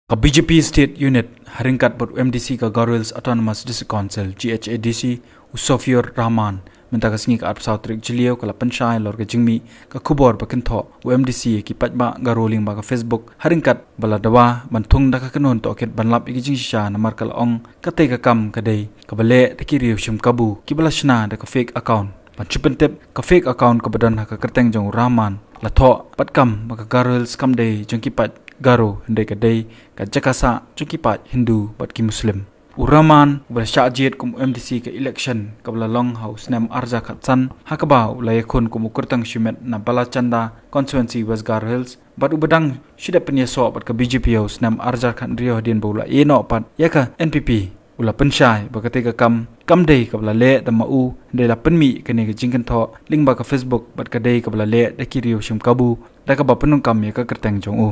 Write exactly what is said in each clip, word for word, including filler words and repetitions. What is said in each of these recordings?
Ka B J P State Unit ha ryngkat bad u M D C ka Garo Hills Autonomous District Council, G H A D C, u Sofiur Rahman, mynta ka sngi ka arphew saw tarik Jylliew ka la pynshai halor ka jingmih ka khubor ba kynthoh u M D C ïa ki paidbah Garo lyngba ka Facebook ha ryngkat ba la dawa ban thung da ka kynhun tohkit ban lap ïa ki jingshisha, namar ka la ong katei ka kam ka dei kaba leh da ki riew shim kabu kiba la shna da ka fake account. Ban shu pyntip, ka fake account kaba don ha ka kyrteng jong u Rahman la thoh bad kam ba ka Garo Hills kam dei jong ki paid Garo, hynrei ka dei ka jaka sah jong ki paid Hindu bad ki Muslim. U Rahman uba la shah jied kum u M D C ka election kaba la long ha u snem arhajar khatsan, ha kaba u la ïakhun kum u kyrteng shimet na Balachanda constituency, West Garo Hills, bad uba dang shu dep pynïasoh bad ka B J P ha u snem arhajar khathynriew hadien ba u la ïehnoh pat ïa ka N P P, u la pynshai ba katei ka kam kam dei kaba la leh da ma u, hynrei la pynmih kane ka jingkynthoh lyngba ka Facebook bad ka dei kaba la leh da ki riew shim kabu, da kaba pyndonkam ïa ka kyrteng jong u.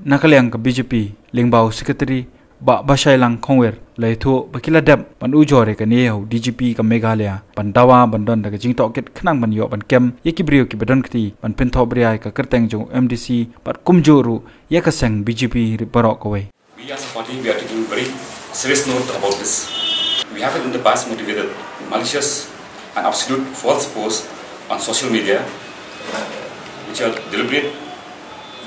Na ka liang ka B J P lyngba u Secretary Bah Bashailang Khongwir la ïathuh ba ki la dep ban ujor ïa kane ha u D G P ka Meghalaya ban dawa ban don da ka jingtohkit khnang ban ïoh ban kem ïa ki briew kiba don kti ban pynthohbria ïa ka kyrteng jong u M D C bad kumjuh ruh ïa ka seng B J P rit baroh kawei. We as a party, we are taking very serious note about this. We have in the past motivated malicious and absolute false posts on social media, which are deliberate,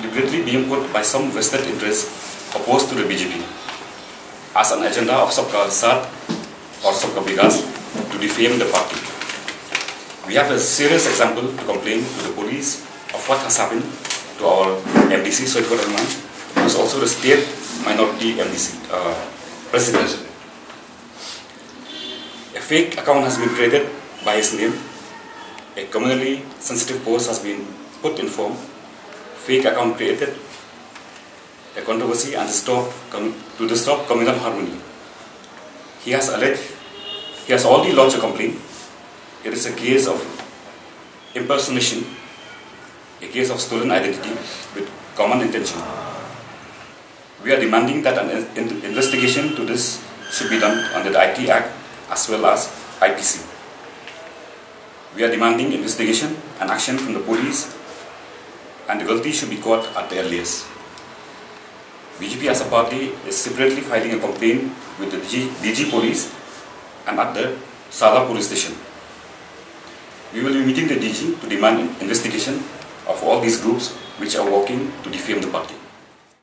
deliberately being put by some vested interests opposed to the B J P as an agenda of Sabka Saath or Sabka Vikas to defame the party. We have a serious example to complain to the police of what has happened to our M D C Soifur Rahman, who is also the state minority M D C, uh, president. A fake account has been created by his name. A communally sensitive post has been put in form. Fake account created a controversy and disturb com-, to disturb communal harmony. He has alleged, he has already lodged a complaint. It is a case of impersonation, a case of stolen identity with common intention. We are demanding that an in-, in-, investigation to this should be done under the I T Act as well as I P C. We are demanding investigation and action from the police, and the guilty should be caught at the earliest. B J P as a party is separately filing a complaint with the D G, D G Police and at the Sala Police Station. We will be meeting the D G to demand investigation of all these groups which are working to defame the party.